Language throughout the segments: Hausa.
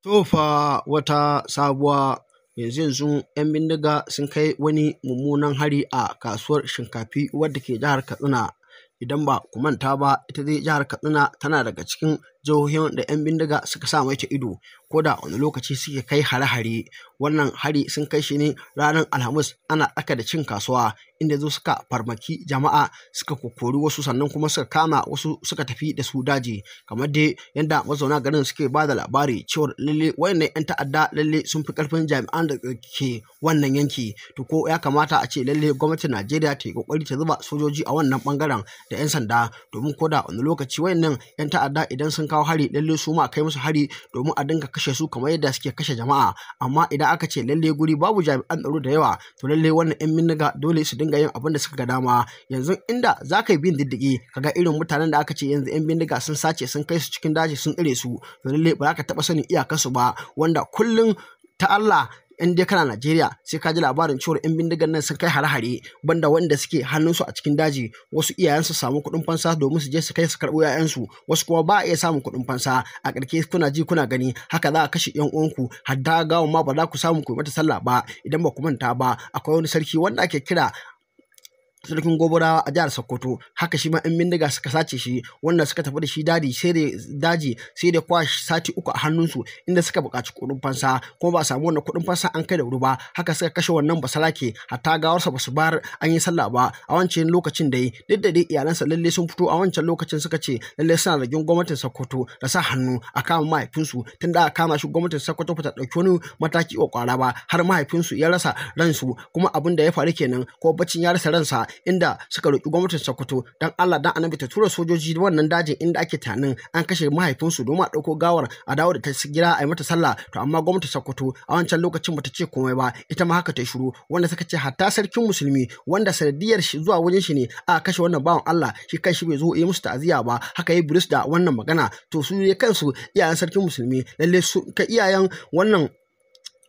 To fa wata sabuwa. Yanzu 'yan bindiga sun kai wani mummunan hari a kasuwar Shinkafi wadda ke jihar Katsina. Idan ba ku manta ba, ita dai jihar Katsina tana daga cikin jihohin da 'yan bindiga suka sa mata ido ko da wani lokaci suke kai hare-hare. Wannan hari sun kai shi ne ranar Alhamis ana tsaka da cin kasuwa, inda zo suka farmaki jama'a, suka kokkori wasu, sannan kuma suka kama wasu suka tafi da su daji. Kamar dai yadda mazauna garin suke ba da labari cewar lalle wayannan 'yan ta'adda lalle sun fi karfin jami'an da ke wannan yanki. To ko ya kamata a ce lalle gwamnatin Najeriya ta yi kokari ta zuba sojoji a wannan bangaren da 'yan sanda, domin ko da wani lokaci wayannan 'yan ta'adda idan sun kawo hari, lalle su ma a kai musu hari domin a dinga kashe su kamar yadda suke kashe jama'a. Amma idan aka ce lalle guri babu jami'an tsaro da yawa, to lalle wannan 'yan bindiga dole su dinga yin abin da suka ga dama. Yanzu inda za ka yi bin diddigi kaga irin mutanen da aka ce yanzu 'yan bindiga sun sace sun kai su cikin daji sun tsire su, to lalle ba za ka taɓa sanin iyakarsu ba. Wanda kullum ta Allah in dai kana Najeriya sai ka ji labarin cewar 'yan bindigan nan sun kai hare-hare, banda wanda suke hannunsu a cikin daji. Wasu iyayensu samu kuɗin fansa domin su je su kai su karɓo 'ya'yansu, wasu kuma ba a iya samun kuɗin fansa. A ƙarshe kuna ji kuna gani haka za a kashe 'yan uwanku, hatta gawan ma ba za ku samu ku yi mata sallah ba. Idan ba ku manta ba, akwai wani sarki wanda ake kira Sarkin Goburawa a jihar Sokoto, haka shi ma 'yan bindiga suka sace shi, wanda suka tafi da shi daji sai da daji sai da kwashi sati 3 a hannunsu, inda suka buƙaci kuɗin fansa kuma ba a samu wannan kuɗin fansa an kai da wuri ba. Haka suka kashe wannan basarake, hatta gawarsa ba su bar an yi sallah ba a wancan lokacin. Dai duk da dai iyalansa lalle sun fito a wancan lokacin suka ce lalle suna zargin gwamnatin Sokoto da sa hannu a kama mahaifinsu. Tun da aka kama shi, gwamnatin Sokoto ba ta ɗauki wani mataki ƙwaƙwara ba har mahaifinsu ya rasa ransu. Kuma abin da ya faru kenan, ko bacin ya rasa ransa, inda suka roƙi gwamnatin Sokoto dan Allah dan Annabi ta tura sojoji wannan dajin inda ake tunanin an kashe mahaifinsu domin a ɗauko gawar a dawo da ta gida a yi mata sallah. To amma gwamnatin Sokoto a wancan lokacin bata ce komai ba, ita ma haka ta shiru. Wanda suka ce hatta sarkin musulmi, wanda sanadiyar shi zuwa wajen shi ne aka kashe wannan bawan Allah, shi kan shi bai zo yi musu ta'aziyya ba, haka yi biris da wannan magana. To su ne kansu iyayen sarkin musulmi lalle su ka iyayen wannan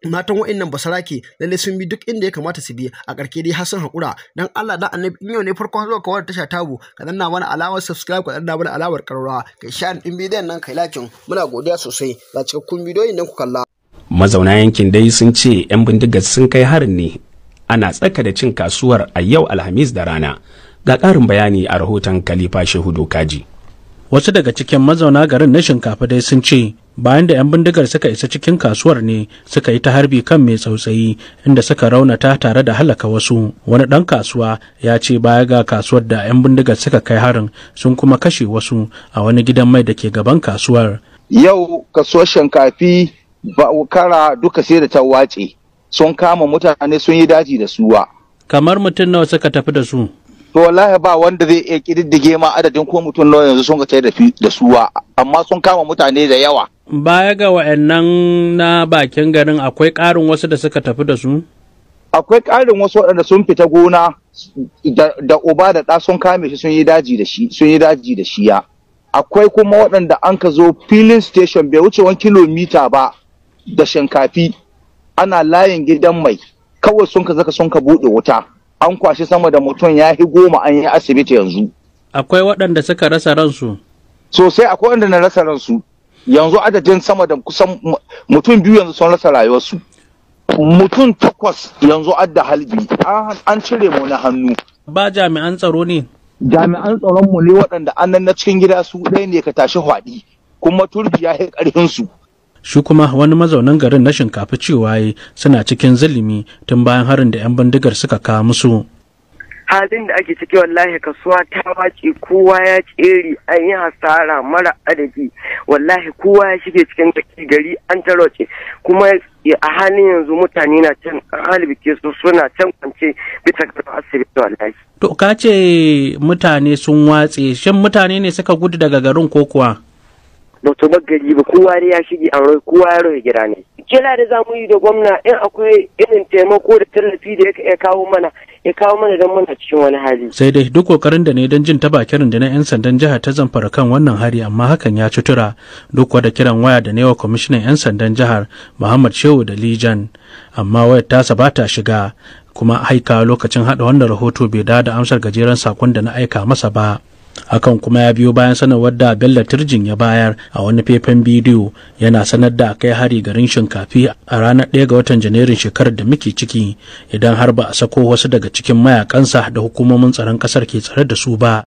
matan wa'annan basarake lalle sun bi duk inda ya kamata su bi, a ƙarke dai har sun haƙura. Dan Allah dan Annabi, in yau ne farkon zuwa kawar tasha tabu, ka danna mana alamar subscribe, ka danna mana alamar ƙararrawa, kai share din bidiyon nan, kai lakin. Muna godiya sosai. Ga cikakkun bidiyoyin nan ku kalla. Mazauna yankin dai sun ce 'yan bindigar sun kai harin ne ana tsaka da cin kasuwar a yau Alhamis da rana. Ga ƙarin bayani a rahoton Khalifa Shehu Dokaji. Wasu daga cikin mazauna garin na Shinkafa dai sun ce bayan da 'yan bindigar suka isa cikin kasuwar ne suka yi ta harbi kan mai tsautsayi, inda suka raunata tare da halaka wasu. Wani ɗan kasuwa ya ce baya ga kasuwar da 'yan bindigar suka kai harin, sun kuma kashe wasu a wani gidan mai da ke gaban kasuwar. Yau kasuwar Shinkafi ba kara duka sai da ta wace, sun kama mutane sun yi daji da suwa. Kamar mutum nawa suka tafi da su? To wallahi ba wanda zai iya kididdige ma adadin ko mutum nawa yanzu sun ga da suwa, amma sun kama mutane da yawa. Baya ga wa'annan na bakin garin, akwai ƙarin wasu da suka tafi da su? Akwai ƙarin wasu waɗanda sun fita gona da uba da ɗa, sun kame shi sun yi daji da shi, sun yi daji da shi ya. Akwai kuma waɗanda an ka zo filling station, bai wuce 1 kilomita ba da Shinkafi, ana layin gidan mai, kawai sun ka zaka sun ka buɗe wuta. An kwashi sama da mutum ya hi 10, an yi asibiti yanzu. Akwai waɗanda suka rasa ransu? Sosai, akwai waɗanda na rasa ransu. Yanzu adadin sama da kusan mutum 2 yanzu sun rasa rayuwarsu. Mutum 8 yanzu adda halbi, an cire mu na hannu. Ba jami'an tsaro ne? Jami'an tsaron mu ne waɗanda an nan na cikin gida, su ɗaya ne ka tashi hwaɗi, kuma turbi ya yi ƙarfin su. Shi kuma wani mazaunin garin na Shinkafa cewa suna cikin zulumi tun bayan harin da 'yan bindigar suka kawo musu. Halin da ake ciki, wallahi kasuwa ta wace, kowa ya tsere, an yi hasara mara adadi. Wallahi kowa ya shige cikin gari, an tarwace. Kuma a halin yanzu mutane na can halibike su, suna can kwance bisa ga asibiti wallahi. To ka ce mutane sun watse, shin mutane ne suka gudu daga garin ko kuwa? Ba su bar gari ba, kowa ya shige, an rai kowa ya rohe gida ne. Kira da zamu yi da gwamna, in akwai irin taimako da tallafi da ya kawo mana, ya kawo mana, don muna cikin wani hali. Sai dai duk kokarin da ne don jin ta bakin rundunar 'yan sandan jihar ta Zamfara kan wannan hari, amma hakan ya ci tura, duk da kiran waya da newa kwamishinan 'yan sandan jihar Muhammad Shehu da Lijan, amma wayar tasa ba ta shiga, kuma haika lokacin hada wannan rahoto bai da amsar gajeren sakon da na aika masa ba. Hakan kuma ya biyo bayan sanarwar da Bello Turjin ya bayar a wani faifan bidiyo yana sanar da kai hari garin Shinkafi a ranar 1 ga watan Janairun shekarar da muke ciki idan har ba a sako wasu daga cikin mayakansa da hukumomin tsaron kasar ke tsare da su ba.